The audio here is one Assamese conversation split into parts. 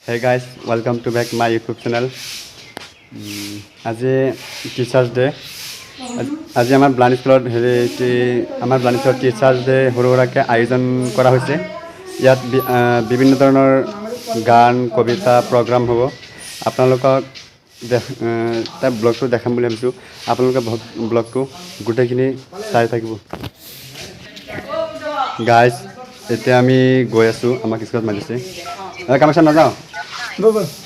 Hey guys, welcome to back my YouTube channel. আজি টিচাৰ্ছ ডে। আজি আমাৰ ব্লাইণ্ড স্কুলত হেৰি আমাৰ ব্লাইণ্ড স্কুলত টিচাৰ্ছ ডে সৰু সুৰাকৈ আয়োজন কৰা হৈছে। ইয়াত বিভিন্ন ধৰণৰ গান, কবিতা, প্ৰগ্ৰাম হ'ব। আপোনালোকক তাৰ ব্লগটো দেখাম বুলি ভাবিছোঁ। আপোনালোকে ব্লগটো গোটেইখিনি চাই থাকিব। গাইজ, এতিয়া আমি গৈ আছোঁ, আমাক স্কুলত মাতিছে। কামাখ্যা নাযাওঁ।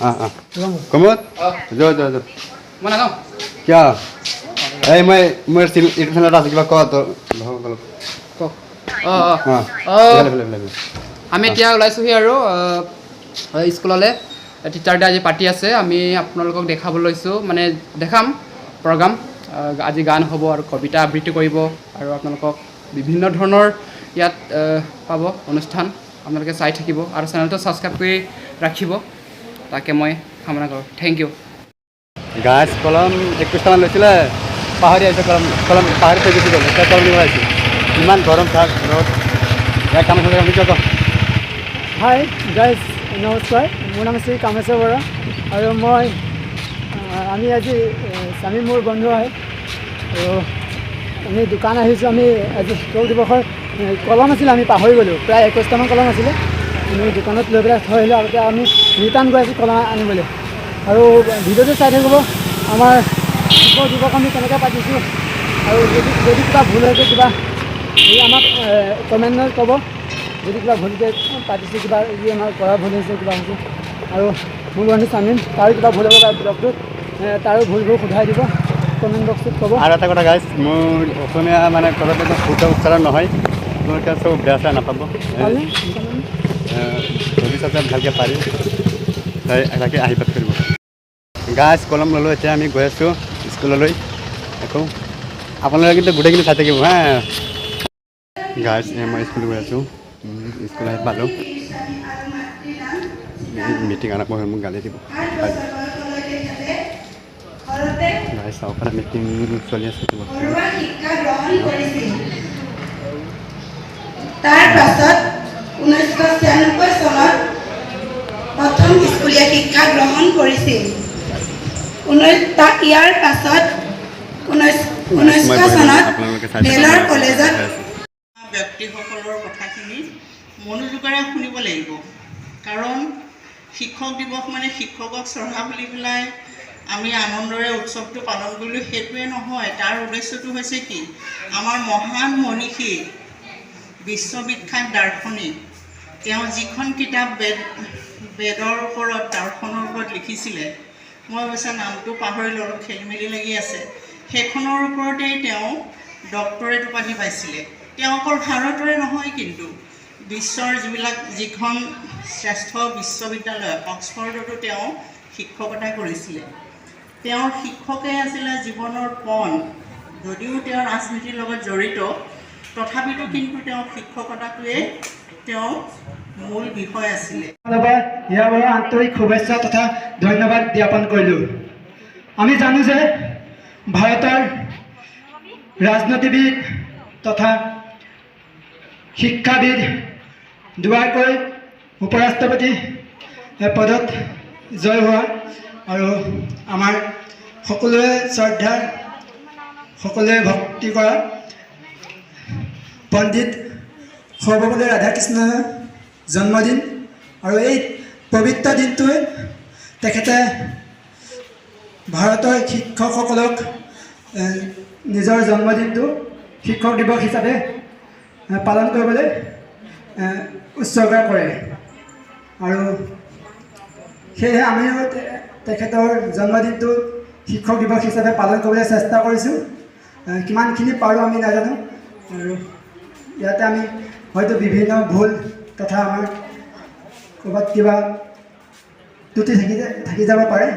অঁ অঁ কুমুদ, যোৱা যোৱা যোৱা। মই নাযাওঁ। কিয়? এই মই মোৰ ইউটিউব চেনেল আছে, কিবা ক তো অলপ। কওক। অঁ অঁ অঁ। অঁ। ইফালে, ইফালে, ইফালে, ইফালে। আমি এতিয়া ওলাইছোঁহি আৰু স্কুললৈ। টিচাৰ ডে আজি পাতি আছে। আমি আপোনালোকক দেখাব লৈছোঁ, মানে দেখাম প্ৰগ্ৰাম। আজি গান হ'ব আৰু কবিতা আবৃত্তি কৰিব আৰু আপোনালোকক বিভিন্ন ধৰণৰ ইয়াত পাব অনুষ্ঠান। আপোনালোকে চাই থাকিব আৰু চেনেলটো ছাবস্ক্ৰাইব কৰি ৰাখিব, তাকে মই কামনা কৰোঁ। Thank U. গাছ কলম 21টামান লৈছিলে, পাহৰি আহিছোঁ। কলম কলম পাহৰি থৈ গুচি গ'ল। এতিয়া কলম নিব আহিছোঁ। ইমান গৰম, থাক ৰ'দ। ইয়াত কাম আছে, কিয় ক। হাই গাইজ, নমস্কাৰ। মোৰ নাম শ্ৰী কামেশ্বৰ বৰা আৰু মই আমি আজি স্বামী মোৰ বন্ধু হয় আৰু আমি দোকান আহিছোঁ। আমি আজি শিক্ষক দিৱসৰ কলম আছিলে, আমি পাহৰি গ'লোঁ। প্ৰায় 21টামান কলম আছিলে, আমি দোকানত লৈ পেলাই থৈ আহিলোঁ। আগতে আমি ৰিটাৰ্ণ গৈ আছোঁ কলম আনিবলৈ। আৰু ভিডিঅ'টো চাই থাকিব, আমাৰ শিক্ষক দিৱস আমি কেনেকৈ পাতিছোঁ। আৰু যদি কিবা ভুল হৈছে, কিবা এই আমাক কমেণ্টত ক'ব, যদি কিবা ভুলকৈ পাতিছোঁ, কিবা যদি আমাৰ কৰা ভুল হৈছে, কিবা হৈছে। আৰু মোৰ বন্ধু চামিম, তাৰো কিবা ভুল হ'ব পাৰে ব্লগটোত, তাৰো ভুলবোৰ শুধৰাই দিব, কমেণ্ট বক্সটোত ক'ব। আৰু এটা কথা গাইজ, মোৰ অসমীয়া মানে কথাটো একদম শুদ্ধ উচ্চাৰণ নহয়। আপোনালোকে চব বেয়া চেয়া নাপাব। ভালনে? ভৱিষ্যতে ভালকৈ পাৰিম, তাই তাকে আশীৰ্বাদ কৰিব। গাইজ, কলম ল'লোঁ, এতিয়া আমি গৈ আছোঁ স্কুললৈ আকৌ। আপোনালোকে কিন্তু গোটেইখিনি চাই থাকিব। হা গাইজ, এই মই স্কুল গৈ আছোঁ। স্কুল আহি পালোঁ। মিটিং আৰম্ভ হৈ মোক গালি দিব। গাইজ, চাওক, মিটিং চলি আছে বৰ্তমান। ঘৰুৱা শিক্ষা গ্ৰহণ কৰিছিল। তাৰ পাছত 1996 চনত প্ৰথম স্কুলীয়া শিক্ষা গ্ৰহণ কৰিছিল। ইয়াৰ পাছত 19 মই চনত আপোনালোকে চাই থাকক। ভেলৰ কলেজত ব্যক্তিসকলৰ কথাখিনি মনোযোগেৰে শুনিব লাগিব। কাৰণ শিক্ষক দিৱস মানে শিক্ষকক শ্ৰদ্ধা বুলি পেলাই আমি আনন্দৰে উৎসৱটো পালন কৰিলোঁ, সেইটোৱে নহয়। তাৰ উদ্দেশ্যটো হৈছে কি, আমাৰ মহান মনীষী, বিশ্ববিখ্যাত দাৰ্শনিক, তেওঁ যিখন কিতাপ বেদৰ ওপৰত, দৰ্শনৰ ওপৰত লিখিছিলে, মই অৱশ্যে নামটো পাহৰিলোঁ, অলপ খেলি মেলি লাগি আছে, সেইখনৰ ওপৰতেই তেওঁ ডক্টৰেট উপাধি পাইছিলে। তেওঁ অকল ভাৰতৰে নহয় কিন্তু, বিশ্বৰ যিখন শ্ৰেষ্ঠ বিশ্ববিদ্যালয় অক্সফৰ্ডতো তেওঁ শিক্ষকতা কৰিছিলে। তেওঁৰ শিক্ষকে আছিলে জীৱনৰ পণ। যদিও তেওঁ ৰাজনীতিৰ লগত জড়িত, তথাপিতো কিন্তু তেওঁ শিক্ষকতাটোৱে তেওঁৰ মূল বিষয় আছিলে। ফালৰ পৰা ইয়াৰ বাবে আন্তৰিক শুভেচ্ছা তথা ধন্যবাদ জ্ঞাপন কৰিলোঁ। আমি জানো যে ভাৰতৰ ৰাজনীতিবিদ তথা শিক্ষাবিদ, দুবাৰকৈ উপৰাষ্ট্ৰপতি পদত জয় হোৱা আৰু আমাৰ সকলোৱে শ্ৰদ্ধা, সকলোৱে ভক্তি কৰা পণ্ডিত সৰ্বপল্লী ৰাধাকৃষ্ণনৰ জন্মদিন। আৰু এই পবিত্ৰ দিনটোৱে তেখেতে ভাৰতৰ শিক্ষকসকলক নিজৰ জন্মদিনটো শিক্ষক দিৱস হিচাপে পালন কৰিবলৈ উৎসৰ্গা কৰে। আৰু সেয়েহে আমিও তেখেতৰ জন্মদিনটো শিক্ষক দিৱস হিচাপে পালন কৰিবলৈ চেষ্টা কৰিছোঁ। কিমানখিনি পাৰোঁ আমি নাজানো। আৰু ইয়াতে আমি হয়তো বিভিন্ন ভুল তথা আমাৰ ক'ৰবাত কিবা ত্ৰুটি থাকি যাব পাৰে।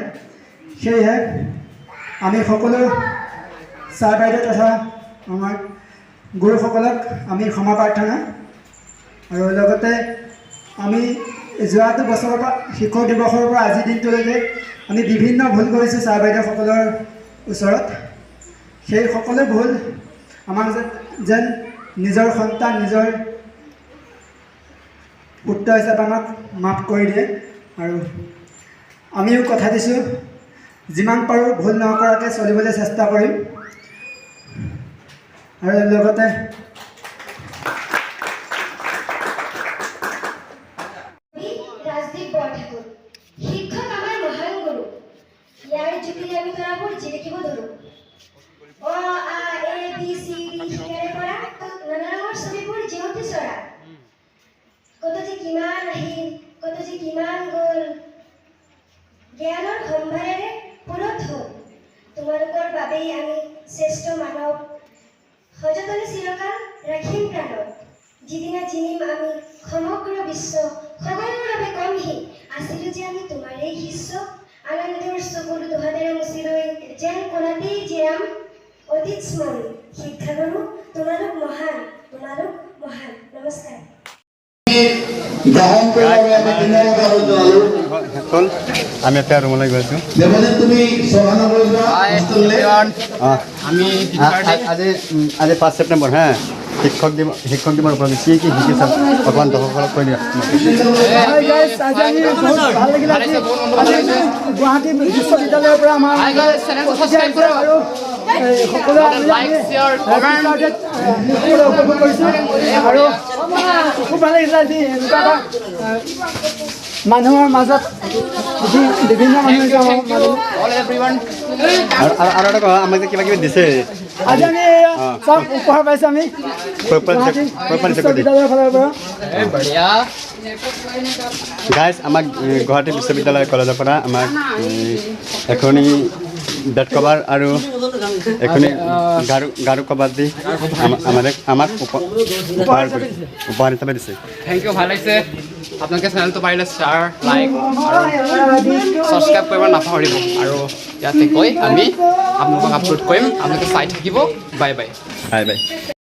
সেয়েহে আমি সকলো ছাৰ বাইদেউ তথা আমাৰ গুৰুসকলক আমি ক্ষমা প্ৰাৰ্থনা। আৰু লগতে আমি যোৱাটো বছৰৰ পৰা, শিক্ষক দিৱসৰ পৰা আজিৰ দিনটোলৈকে আমি বিভিন্ন ভুল কৰিছোঁ ছাৰ বাইদেউসকলৰ ওচৰত। সেই সকলো ভুল আমাক যেন নিজৰ সন্তান, নিজৰ পুত্ৰ হিচাপে আমাক মাফ কৰি দিয়ে। আৰু আমিও কথা দিছোঁ, যিমান পাৰোঁ ভুল নকৰাকৈ চলিবলৈ চেষ্টা কৰিম। আৰু লগতে ৰাজদীপ বৰঠাকুৰ। শিক্ষক আমাৰ মহান গুৰু, ইয়াৰ জ্যোতিৰে আমি তৰাবোৰ জিলিকিব ধৰো। অ আ এ বি চি ডি শিকাৰে পৰা নানা ৰঙৰ ছবিবোৰ জেউতি চৰা। কত যে কিমান আহিল, কত যে কিমান গ'ল, জ্ঞানৰ সম্ভাৰেৰে পুৰত হ'ল। তোমালোকৰ বাবেই আমি শ্ৰেষ্ঠ মানৱ, সযতনে চিৰকাল ৰাখিম প্ৰাণত। যিদিনা জিনিম আমি সমগ্ৰ বিশ্ব, সগৌৰৱে কমহি আছিলো যে আমি তোমাৰেই শিষ্য। আনন্দৰ চকুলো দুহাতেৰে মুচি লৈ যেন কোলাতেই জিৰাম অতীত স্মৰি। শিক্ষাগুৰু তোমালোক মহান, তোমালোক মহান। নমস্কাৰ। গ্ৰহণ কৰাৰ বাবে আমি বিনম্ৰ অনুৰোধ জনালোঁ। হ'ল, আমি এতিয়া ৰুমলৈ গৈছোঁ। দেৱজিত, তুমি শ্ৰদ্ধা কৰি যোৱা হোষ্টেললৈ। অঁ। আমি আজি 5 ছেপ্টেম্বৰ হা, শিক্ষক দিৱস। শিক্ষক দিৱসৰ ওপৰত কি কি শিকিছা, অকণমান দৰ্শকসকলক কৈ দিয়া। হাই গাইজ, আজি আমি বহুত ভাল লাগিলে। আজি আজি গুৱাহাটী বিশ্ববিদ্যালয়ৰ পৰা আমাৰ হাই গাইজ, চেনেলটো ছাবস্ক্ৰাইব কৰক। আৰু এই সকলোৱে আমি লাইক, শ্বেয়াৰ, কমেণ্ট। সকলোৱে উপভোগ কৰিছোঁ আৰু খুব ভাল লাগিছে। আজি এনেকুৱা এটা মানুহৰ মাজত বিভিন্ন মানুহ হৈছে আমাৰ thank U মাজত। All everyone. আৰু আৰু আৰু এটা কথা, আমাক যে কিবা কিবি দিছে। আজি আমি এয়া চব উপহাৰ পাইছোঁ আমি ক'ৰ পৰা দিছে? গুৱাহাটী ক'ৰ পৰা দিছে কৈ দি। বিশ্ববিদ্যালয়ৰ ফালৰ পৰা। বঢ়িয়া। গাইজ, আমাক গুৱাহাটী বিশ্ববিদ্যালয় কলেজৰ পৰা আমাক এখনি বেড কভাৰ আৰু এখনি গাৰু কভাৰ দি আমাক আমাক উপহাৰ হিচাপে দিছে। Thank U, ভাল লাগিছে। আপোনালোকে চেনেলটো পাৰিলে শ্বেয়াৰ, লাইক আৰু ছাবস্ক্ৰাইব কৰিব নাপাহৰিব। আৰু ইয়াতে কৈ আমি আপোনালোকক আপলোড কৰিম, আপোনালোকে চাই থাকিব। Bye bye. Bye bye.